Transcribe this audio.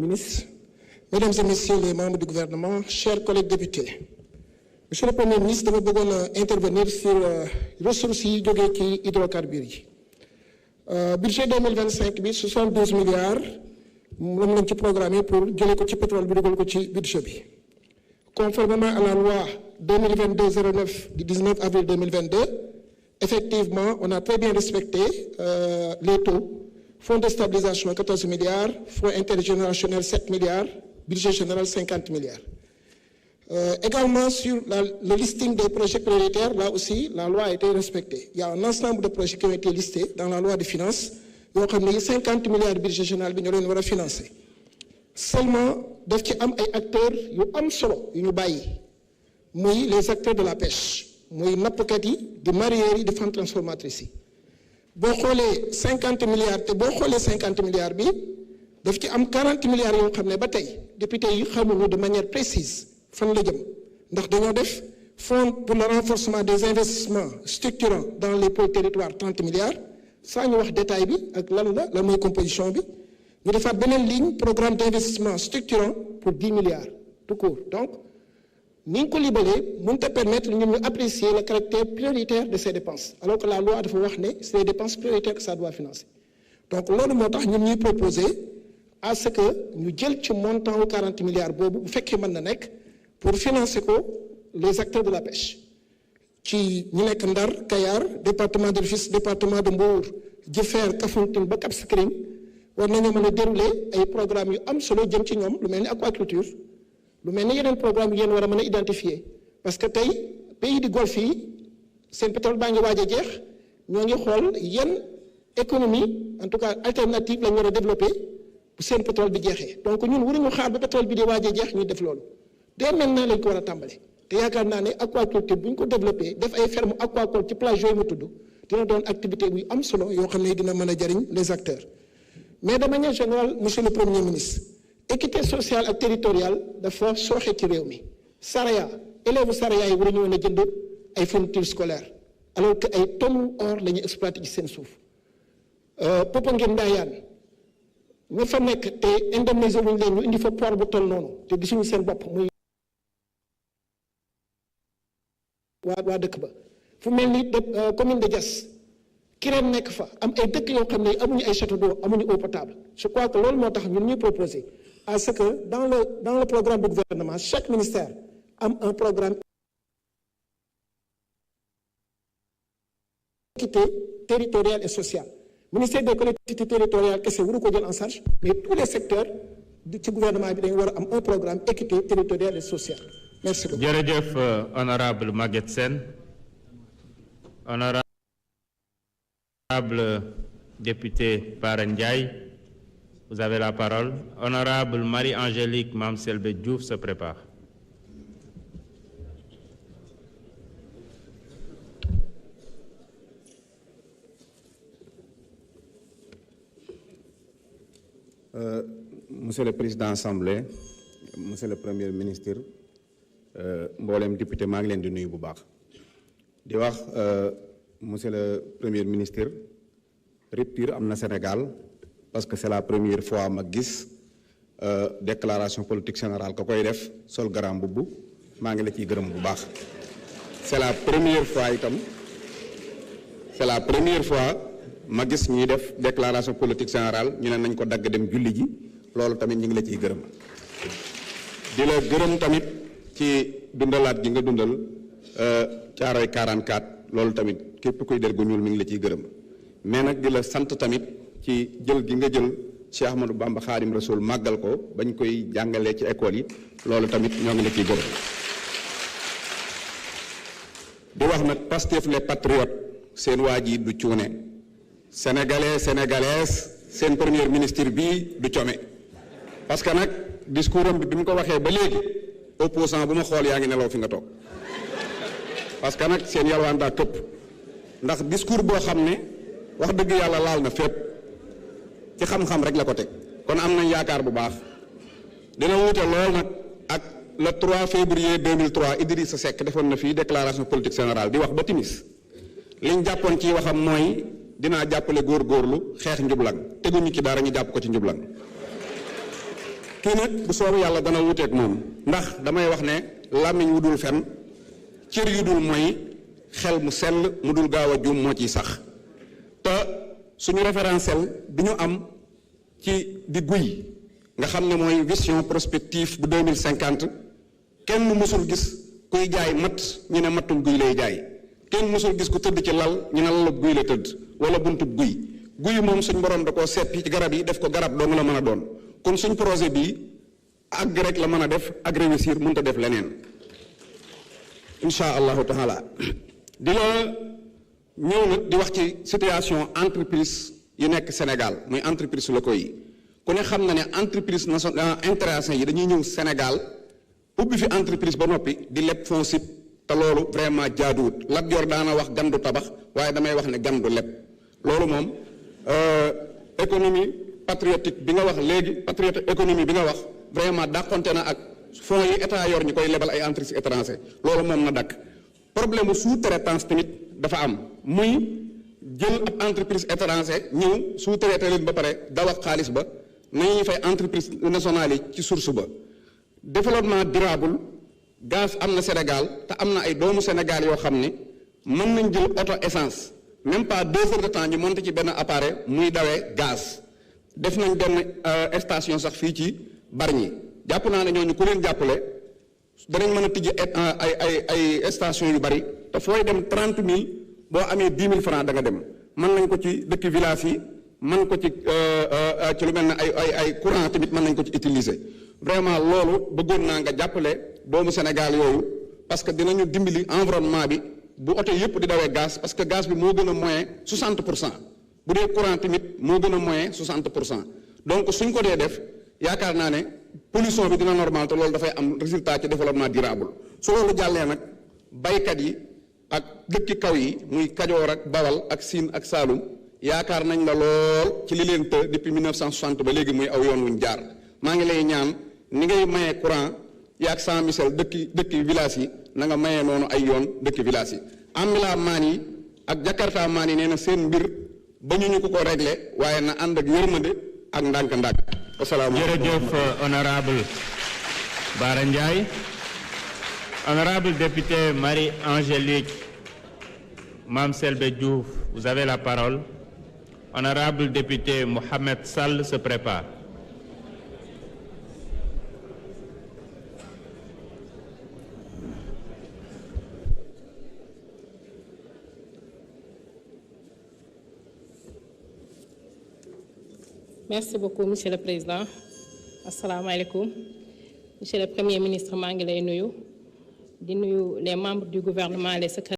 Ministre, Mesdames et Messieurs les membres du gouvernement, chers collègues députés. Monsieur le Premier ministre, dama bëggoon a intervenir sur ressources yi jógee ci hydrocarbures yi. Budget 2025 bi 72 milliards moom lañ ci programmé pour jëlee ko ci pétrole bi dugal ko ci budget bi. Conformément à la loi 2022-09 du 19 avril 2022, effectivement, on a très bien respecté les taux. Fonds de stabilisation 14 milliards, Fonds intergénérationnel 7 milliards, budget général 50 milliards. Également sur le listing des projets prioritaires, là aussi, la loi a été respectée. Il y a un ensemble de projets qui ont été listés dans la loi de finances. Il y a 50 milliards de budget général qui nous ont financé. Seulement, il y a des acteurs qui ont solo, les acteurs de la pêche, les napokati, des mareyeurs, des femmes transformatrices. Boo xoolee 50 milliards te boo xoolee 50 milliards bi daf ci am 40 milliards yoo xam ne ba tey député yi xamuñu de manière précise fan la jëm ndax dañoo def fonds pour le renforcement des investissements structurants dans les pôles territoires 30 milliards saa ñu wax détail bi ak lan mooy composition bi ñu defaat beneen ligne programme d'investissement structurant pour 10 milliards tout court. Donc ni ñu ko libalee mënut a permettre ñun ñu apprécier le caractère prioritaire de ces dépenses alors que la loi dafa wax ne c'est les dépenses prioritaires que ça doit financer. Donc loolu moo tax ñun ñuy proposer à ce que ñu jël ci montant wu 40 milliards boobu bu fekkee mën na nekk pour financer ko les acteurs de la pêche ci ñu nekk Ndar Kayar département de Rufisque département de Mbour Jifeer Kafountine ba Cap Skirring war nañoo mën a dérouler ay programmes yu am solo jëm ci ñoom lu mel ni aquaculture. lu mel ni yeneen programme yi yéen war a mën a identifier parce que tey pays du Golfe yi seen pétrole baa ngi waaj a jeex ñoo ngi xool yan économie en tout cas alternative la ñu war a développer bu seen pétrole bi jeexee donc ñun waruñu xaar ba pétrole bi di waaj a jeex ñuy def loolu dès maintenant lañ ko war a tàmbale te yaakaar naa ne aquaculture bu ñu ko développé def ay ferme aquacole ci plage yooyu mu tudd dina doon activité buy am solo yoo xam ne dina mën a jariñ les acteurs mais de manière générale monsieur le premier ministre. Équité sociale ak territoriale dafa sooxe ci réew mi Saraya élèves Saraya yi war a ñëw na jënd ay fournitures scolaires alors que ay tonnes or la ñuy exploité ci seen suuf Popenguine Ndayane ña fa nekk te indemniser wuñ leen ñu indi fa port bu toll noonu te gisuñu seen bopp muy waa dëkk ba fu mel ni commune de Diass Kirène nekk fa am ay dëkk yoo xam ne amuñu ay château d'eau amuñu eau potable je crois que loolu moo tax ñun ñuy proposer à ce que dans le programme du gouvernement chaque ministère a un programme d'équité territoriale et sociale. Ministère des collectivités territoriales kese waru ko jël en charge mais tous les secteurs ci gouvernement bi dañu war a am un programme équité territoriale et sociale. Merci beaucoup. Jërëjëf honorable Maguette Sène. Honorable député Bara Ndiaye, vous avez la parole. Honorable Marie-Angélique Mame Selbé Diouf se prépare. Monsieur le président Assemblée, monsieur le premier ministre, mboolem député maa ngi leen di nuyu bu baax di wax monsieur le premier ministre rupture am na Sénégal parce que c'est la première fois ma gis déclaration politique générale ka koy def sol garam mbubb maa ngi la ciy gërëm bu baax c'est la première fois itam ma gis ñuy def déclaration politique générale ñu ne nañ ko dagg dem julli ji loolu tamit ñu ngi la ciy gërëm di la gërëm tamit ci dundalaat gi nga dundal Caaroy 44 loolu tamit képp kuy der gu ñuul mi ngi la ciy gërëm mais nag di la sant tamit ci jël gi nga jël Cheikh Ahmadou Bamba Khadim Rasoul màggal ko bañ koy jàngalee ci école yi loolu tamit ñoo ngi la ciy gërëm di wax nag Pastef les patriotes seen waa ji du cuune sénégalais sénégalaise seen premier ministre bii du come parce que nag discours am bi mu ko waxee ba léegi opposant bu ma xool yaa ngi nelaw fi nga toog parce que nag seen yalwaan daa këpp ndax discours boo xam ne wax dëgg yàlla laal na fépp ci xam-xam rek la ko teg kon am nañ yaakaar bu baax dina wuute lool nag ak le 3 février 2003 Idrissa Seck defoon na fii déclaration politique générale di wax ba timis liñ jàppoon ci waxam mooy dinaa jàppale góorgóorlu xeex njublang teguñu ci dara ñu jàpp ko ci njublang kii nag bu soobee yàlla dana wuteeg moom ndax damay wax ne làmmiñ wu dul fen cër yu dul mooy xel mu sell mu dul gaaw a juum moo ciy sax te suñu référentiel bi ñu am ci di guy nga xam ne mooy vision prospective bu 2050 kenn mësul gis kuy jaay mat ñu ne mattum guy lay jaay kenn mësul gis ku tëdd ci lal ñu ne lalub guy la tëdd wala buntub guy moom suñ borom da koo seppi ci garab yi def ko garab dong la mën a doon kon suñ projet bii àgg rek la mën a def ak réussir mënut a def leneen insha allahu taala di la ñëw nag di wax ci situation entreprise yi nekk Sénégal muy entreprise locaux yi ku ne xam na ne entreprise nationale internationale yi dañuy ñëw Sénégal ubbi fi entreprise ba noppi di leb FONSIP te loolu vraiment jaaduwut Lat Joor daana wax gandu tabax waaye damay wax ne gandu leb loolu moom économie patriotique bi nga wax léegi patriote économie bi nga wax vraiment dàqonte na ak fonds yi état yor ñu koy lebal ay entreprises étrangères loolu moom na dakk problème sous-traitance tamit dafa am muy jël ab entreprise étrangère ñëw sous-traité leen ba pare daw ak xaalis ba nañuy fay entreprise nationale yi ci source ba développement durable gaz am na Sénégal te am na ay doomu Sénégal yoo xam ne mën nañ jël auto essence même pas 2 heures de temps ñu monté ci benn appareil muy dawee gaz def nañ benn station sax fii ci Bargny jàpp naa ne ñooñu ku leen jàppale danañ mën a tijji ay station yu bari te fooy dem 30 000 boo amee 10 000 francs da nga dem mën nañ ko ci dëkk village yi mën ko ci lu mel ne ay courant tamit mën nañ ko ci utiliser vraiment loolu bëggoon naa nga jàppale doomu Sénégal yooyu parce que dinañu dimbali environnement bi bu oto yëpp di dawee gaz parce que gaz bi moo gën a moyen 60% bu dee courant tamit moo gën a moyen 60% donc suñ ko dee def yaakaar naa ne pollution bi dina normal te loolu dafay am résultat ci développement durable su loolu jàllee nag baykat yi ak dëkki kaw yi muy Kajoor ak Bawal ak Siin ak Saalum yaakaar nañ la lool ci li leen të depuis 1960 ba léegi muy aw yoon wuñ jaar maa ngi lay ñaan ni ngay mayee courant yaag Saint Michel dëkki village yi na nga mayee noonu ay yoon dëkki village yi ambila maan yi ak Jakarta maan yi nee na seen mbir ba ñu ko réglé waaye na ànd ak yërmande ak ndànk-ndànk. asalaamaaleykum jërëjëf honorable Bara Ndiaye. Honorable député Marie-Angélique Mame Selbé Diouf, vous avez la parole. Honorable député Mohamed Sall se prépare. Merci beaucoup, Monsieur le Président. Assalamu alaikum. Monsieur le Premier ministre, maa ngi lay nuyu di nuyu les membres du gouvernement, les secrétaires